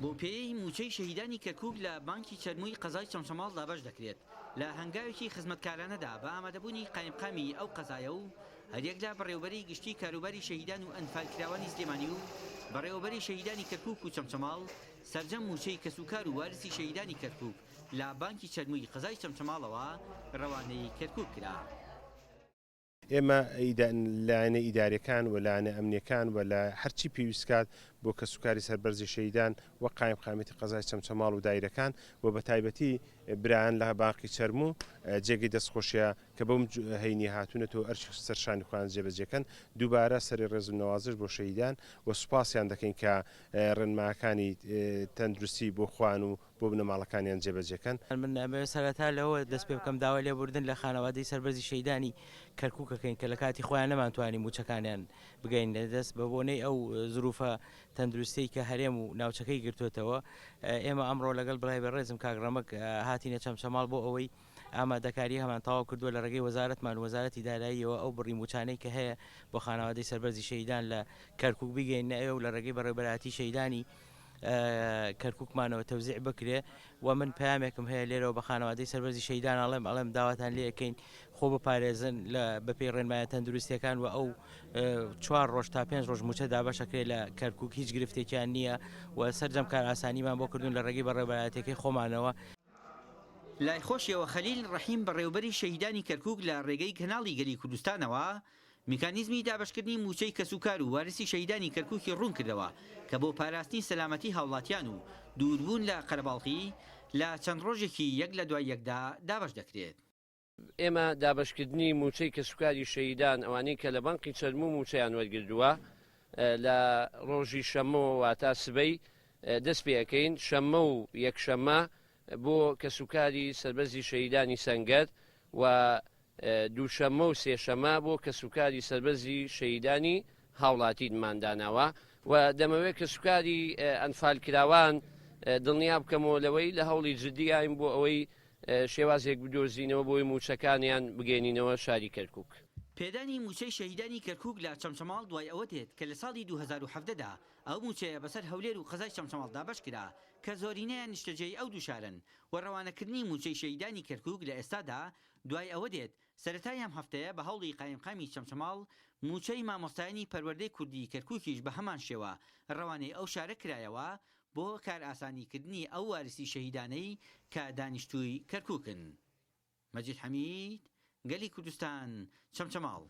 بەو پێیەی مووچەی شەهیدانی کەرکووک لە بانکی چەرمووی قەزای چەمچەماڵ دابەش دەکرێت، لە هەنگاوێکی خزمەتکارانەدا بە ئامادەبوونی قایمقامی ئەو قەزایە و هەریەک لە بەڕێوەبەری گشتی کاروباری شەهیدان و ئەنفالکراوانی سلێمانی و بەڕێوەبەری شەهیدانی کەرکووک و چەمچەماڵ سەرجەم مووچەی کەسوکار و وارسی شەهیدانی کەرکووک لە بانکی چەرمووی قەزای چەمچەماڵەوە رەوانەی کەرکووک کرا. ئێمە لایەنە ئیداریەکان و لایەنە ئەمنیەکان و لە هەرچی پێویست کات بۆ کەسوکاری سەربەرزی شەهیدان و قایمقامیەتی قەزای چەمچەماڵ و دایرەکان و بەتایبەتی برایان لە بانقی چەرموو جێگەی دەستخۆشیە کە بەم هەینیە هاتوونەتەوە ئەرکی سەرشانی خۆیان جێبەجێکەن دووبارە سەری ڕێز و نەوازش بۆ شەهیدان و سوپاسیان دەکەین کە ڕێنماکانی تەندروستی بۆ خۆیان و بۆ بنەماڵەکانیان جێبەجێکەن. من ئەمەوێت سەرەتا لەوە دەست پێ بکەم داوای لێبوردن لە خانەوادەی سەربەرزی شەهیدانی کەرکوک ئەکەین کە لە کاتی خۆیان نەمانتوانی مووچەکانیان بگەینە دەست بە بۆنەی ئەو زروفە تەندروستیەی کە هەرێم و ناوچەکەی گرتوێتەوە ئێمە ئەمڕۆ لەگەڵ برای بەڕێزم کاک ڕەمەک هاتینە چەمچەماڵ بۆ ئەوەی ئامادەکاری هەمان تەواو کردووە لە ڕێگەی وەزارەتمان و وەزارەتی داراییەوە ئەو بڕی مووچانەی کە هەیە بۆ خانەوادەی سەربەرزی شەهیدان لە کەرکوک بیگەینە ئەوێ و لە ڕێگەی بەڕێوەبەرایەتی شەهیدانی کەرکوکمانەوە تەوزیع بکرێ و من پەیامێکم هەیە لێرەوە بە خانەوادەی سەربەرزی شەهیدان ئەڵێم ئەڵێم داواتان لێ ئەکەین خۆ بپارێزن لە بەپێی ڕێنمایە تەندروستیەکان و ئەو چوار ڕۆژ تا پێنج ڕۆژ موچە دابەشەکرێ لە کەرکوک هیچ گرفتێکیان نییە و سەرجەم کارئاسانیمان بۆ کردوون لە ڕێگەی بەڕێوەبەرایەتیەکەی خۆمانەوە. لای خۆشیەوە خەلیل ڕەحیم بەڕێوەبەری شەهیدانی کەرکوک لە ڕێگەی کەناڵی گەلی کوردستانەوە میکانیزمی دابەشکردنی مووچەی کەسوکار و وارسی شەهیدانی کەرکوکی ڕوونکردەوە کە بۆ پاراستنی سەلامەتی هاوڵاتیان و دووربوون لە قەرەباڵغی لە چەند ڕۆژێکی یەک لە دوای یەکدا دابەش دەکرێت. ئێمە دابەشکردنی مووچەی کەسوکاری شەهیدان ئەوانەی کە لە بانقی چەرموو مووچەیان وەرگردووە لە ڕۆژی شەممەوە واتا سبەی دەست پێ ئەکەین، شەممە و یەکشەممە بۆ کەسوکاری سەربەرزی شەهیدانی سەنگەر و دووشەممە و سێشەمە بۆ کەسوکاری سەربەرزی شەهیدانی هاوڵاتیمان داناوە و دەمەوێت کەسوکاری ئەنفالکراوان دڵنیا بکەمەوە لەوەی لە هەوڵی جددیاین بۆ ئەوەی شێوازێک بدۆزینەوە بۆی مووچەکانیان بگەینینەوە شاری کەرکوک. پێدانی مووچەی شەهیدانی کەرکوک لە چەمچەماڵ دوای ئەوە دێت کە لە ساڵی 2017 دا ئەو مووچەیە بەسەر هەولێر و قەزای چەمچەماڵ دابەشکرا کە زۆرینەیان نیشتەجێی ئەو دوو شارەن و ڕەوانەکردنی مووچەی شەهیدانی کەرکوک لە ئێستادا دوای ئەوە دێت سەرەتای ئەم هەفتەیە بە هەوڵی قایمقامی چەمچەماڵ مووچەی مامۆستایانی پەروەردەی کوردی کەرکوکیش بە هەمان شێوە ڕەوانەی ئەو شارە کرایەوە بۆ کارئاسانیکردنی ئەو وارسی شەهیدانەی کە دانیشتووی کەرکوکن. مەجید حەمید، گەلی کوردستان، چەمچەماڵ.